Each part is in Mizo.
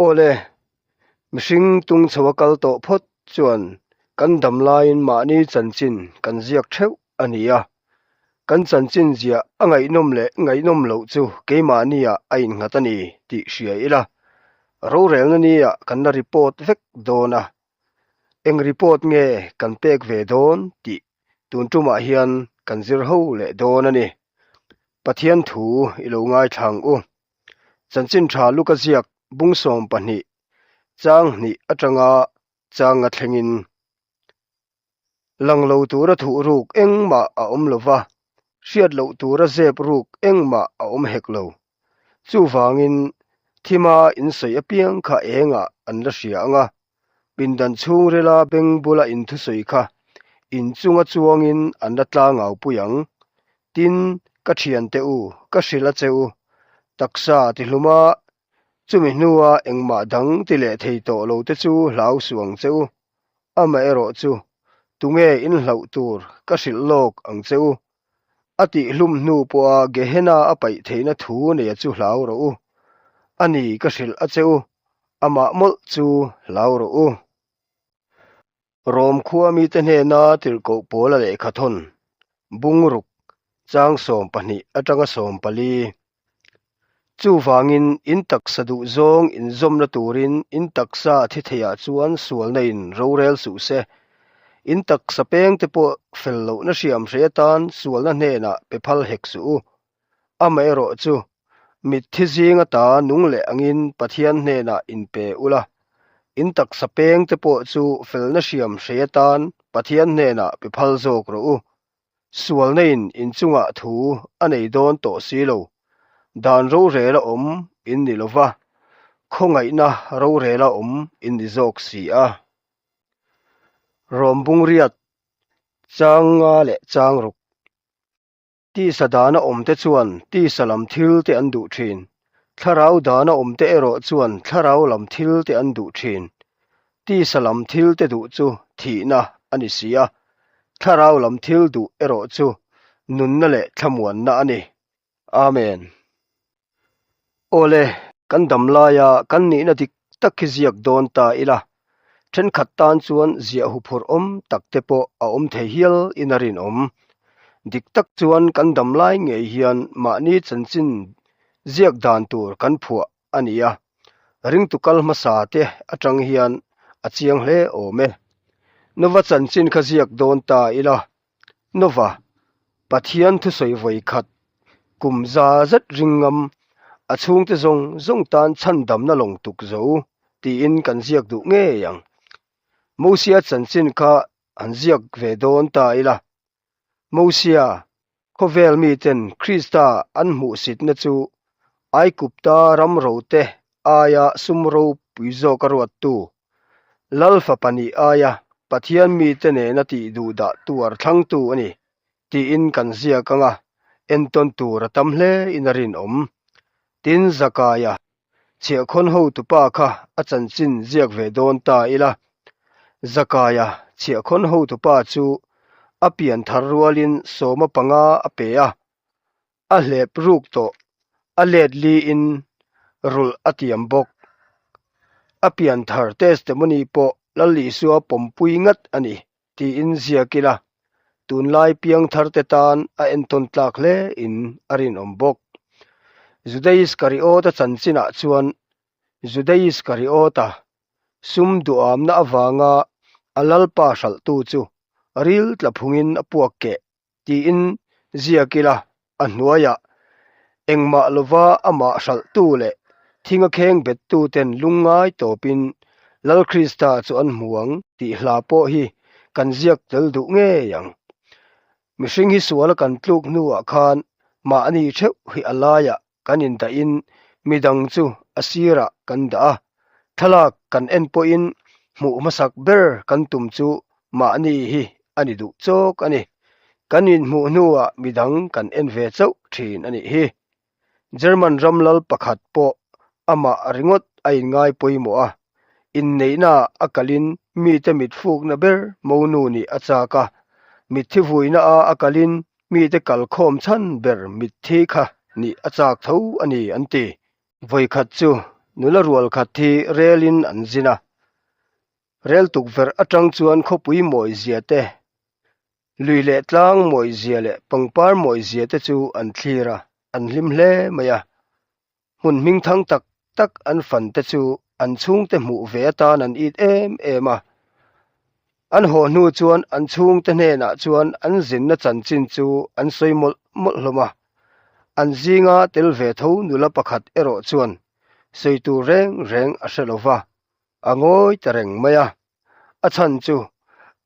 Awle, mihring tung chho a kal tawh phawt chuan kan dam laiin mahni chanchin kan ziak theuh a ni a. Kan chanchin ziah a ngaihnawm leh ngaihnawm loh chu keimahniah a innghat a ni tih hria ila, rorelna niah kan la report vek dawn a. Eng report nge kan pek ve dawn tih tun tumah hian kan zir ho leh dawn a ni. Pathian thu i lo ngaithla ang u. Chanchin tha Luka ziak bung 12 chang hnih atanga changa thlengin lang lo tura thuh ruk engmah a awm lo va, hriat loh tura zep ruk engmah a awm hek lo. Chuvangin thima insawi apiang kha engah an la hria ang a, pindan chhungrila beng bula inthusawi kha inchunga chuangin an la tlangau pui ang. Tin, ka thiante u, ka hrilh a che u, taksa tihluma chumi hnua engmah dang ti leh thei tawh lo te chu hlau suh ang che u. Amaherawh chu, tunge inhlauh tur ka hrilh lawk ang che u? A tihhlum hnu pawha Gehenna a paih theihna thu neia chu hlau rawh u. A ni ka hrilh a che u, amah mawlh chu hlau rawh u. Rom khua mite hnena tirhkoh pawla lehkha thawn, bungruk, chang 12 atanga 14. Chuvangin in taksa duh zawng inzawmna turin in taksa a thi theiah chuan sualna in rorel suh se. In taksa pengte pawh fel lohna hriam hrei atan sualna hnenah pe phal hek suh u. Amaherawh chu, mitthi zing ata nung leh angin Pathian hnenah inpe ula, in taksa pengte pawh chu felna hriam hrei atan Pathian hnenah pe phal zawk rawh u. Sualna in inchungah thu a nei dawn tawh si lo. Dan rorela awm in ni lo va, khawngaihna rorela awm in ni zawk si a. Rawm bungriat chang nga leh chang ruk. Tisa dana awmte chuan tisa lam thil te an duh thin. Thlarau dana awmte erawh chuan thlarau lam thil te an duh thin. Tisa lam thil te duh chu thihna a ni si a, thlarau lam thil duh erawh chu nunna leh thlamuanna a ni. Amen. Awle, kan dam laia kan nihna dik tak hi ziak dawn ta ila, thenkhat tan chuan ziah huphurh awm tak te pawh a awm thei hial in a rinawm. Dik tak chuan kan dam lai ngei hian mahni chanchin ziak dan tur kan phuah a ni a, ringtu kal hmasa te atang hian a chiang hle awm e. Nova chanchin kha ziak dawn ta ila, Nova, Pathian thusawi vawi khat, kum za zet ring ngam, a chhungte zawng zawng tan chhandamna lawng tuk zo tiin kan ziak duh ngei ang. Mosia chanchin kha han ziak ve dawn ta ila. Mosia, khawvel miten Krista an hmuhsitna chu Aikupta ram rote aia sum ropui zawk a ruattu, Lal fapa nih aia Pathian mite nena tih duhdah tuar thlangtu a ni tiin kan ziak ang a, entawn tur a tam hle in a rinawm. Tin, Zakaia, Chhiahkhawn hotupa kha a chanchin ziak ve dawn ta ila. Zakaia, chhiahkhawn hotupa chu a pian thar rualin sawma panga a pe a, a hlep ruk tawh, a let liin rulh a tiam bawk. A pian thar testimony pawh Lal Isua pawmpui ngat a ni. tiin ziak ila, tunlai piangtharte tan a entawn tlak hle in a rinawm bawk. Juda Iskariota chanchinah chuan Juda Iskariota sum duhamna avanga a lalpa hralhtu chu ril tla phungin a puak keh tiin ziak ila, a hnuaiah engmah lova amah hralhtu leh thinga kheng bettuten lungngai tawpin Lal Krista chu an hmu ang tih hla pawh hi kan ziak tel duh ngei ang. Mihring hi suala kan tluk hnuah khan mahni theuh hi a laiah kan indahin midang chu a sirah kan dah a, thlalak kan en pawhin hmuh hmasak ber kan tum chu mahni hi a ni duh chawk a ni. Kan inhmuh hnuah midang kan en ve chauh thin a nih hi. German ram lal pakhat pawh amah ringawt a inngai pawimawh a, inneihnaah a kalin mite mit fukna ber monu nih a chak a, mitthi vuinaah a kalin mite kalkhawm chhan ber mitthi kha nih a chak tho a ni an ti. Vawikhat chu Nula rual khat hi relin an zin a. Rel tukverh atang chuan khawpui mawizia te, lui leh tlang mawizia leh pangpar mawizia te chu an thlir a, an hlim hle mai a. Hmun hming thang tak tak an fan te chu an chhungte hmuh ve atan an it em em a. An haw hnu chuan an chhungte hnenah chuan an zinna chanchin chu an sawi mawlh mawlh hlawm a. An zinga tel ve tho nula pakhat erawh chuan sawi tur reng reng a hre lo va, a ngawi ta reng mai a. A chhan chu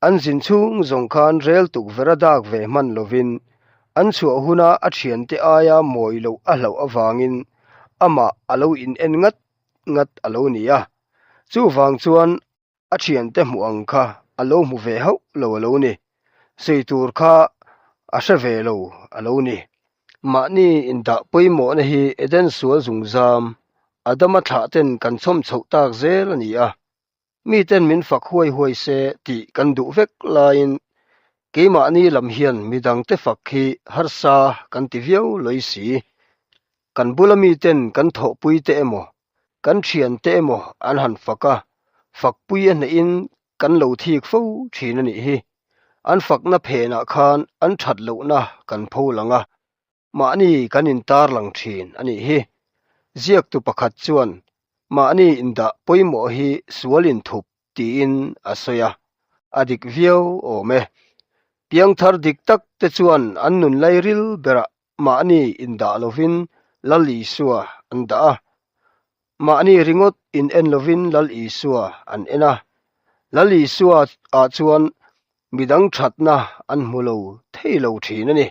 an zin chhung zawng khan rel tukverh a dak ve hman lovin an chhuah huna a thiante aia mawi loh a hlauh avangin amah a lo in en ngat ngat a lo ni a. Chuvang chuan a thiante hmuh ang kha a lo hmu ve hauh lo a lo ni. Sawi tur kha a hre ve lo a lo ni. Mahni indah pawimawhna hi Eden sual zungzam Adama thlah ten kan chhawm chhoh tak zel a ni a. Miten min fak huai huai se tih kan duh vek laiin keimahni lam hian midangte fak hi harsa kan ti viau lawi si. Kan bula miten kan thawhpui te emaw, kan thiante emaw an han fak a, fakpui a hnehin kan lo thik fo thin a nih hi. An fakna phenah khan an that lohna kan pho lang a, mahni kan intar lang thin a nih hi. Ziaktu pakhat chuan mahni indah pawimawh hi sual inthup tiin a sawi a, a dik viau awm e. Piangthar dik tak te chuan an nun lairil berah mahni indah lovin Lal Isua an dah a, mahni ringawt in en lovin Lal Isua an en a. Lal Isua ah chuan midang thatna an hmu lo thei lo thin a ni.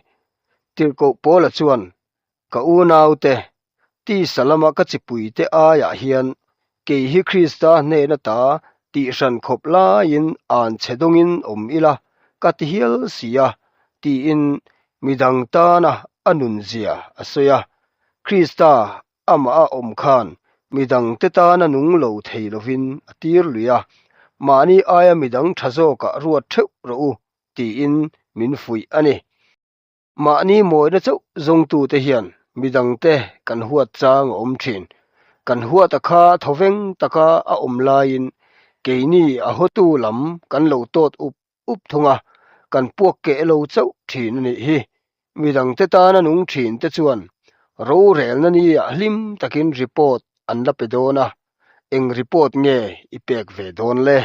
Tirhkoh Paula chuan, Ka unaute, tisa lama ka chipuite aiah hian kei hi Krista hnena ta tihhran khawp laiin an chhe dawngin awm ila ka ti hial si a, tiin midang tana a nunzia a sawi a. Krista amah a awm khan midangte tana nung lo thei lovin a tir lui a, mahni aia midang tha zawkah ruat theuh rawh u tiin min fuih a ni. Mahni mawina chauh zawngtute hian midangte kan huat chang a awm thin. Kan huata kha thawveng taka a awm laiin keini a hawtu lam kan lo tawt up up thung a, kan puak keh lo chauh thin a nih hi. Midangte tana nung thinte chuan rorelna niah hlim takin report an la pe dawn a, eng report nge i pek ve dawn le?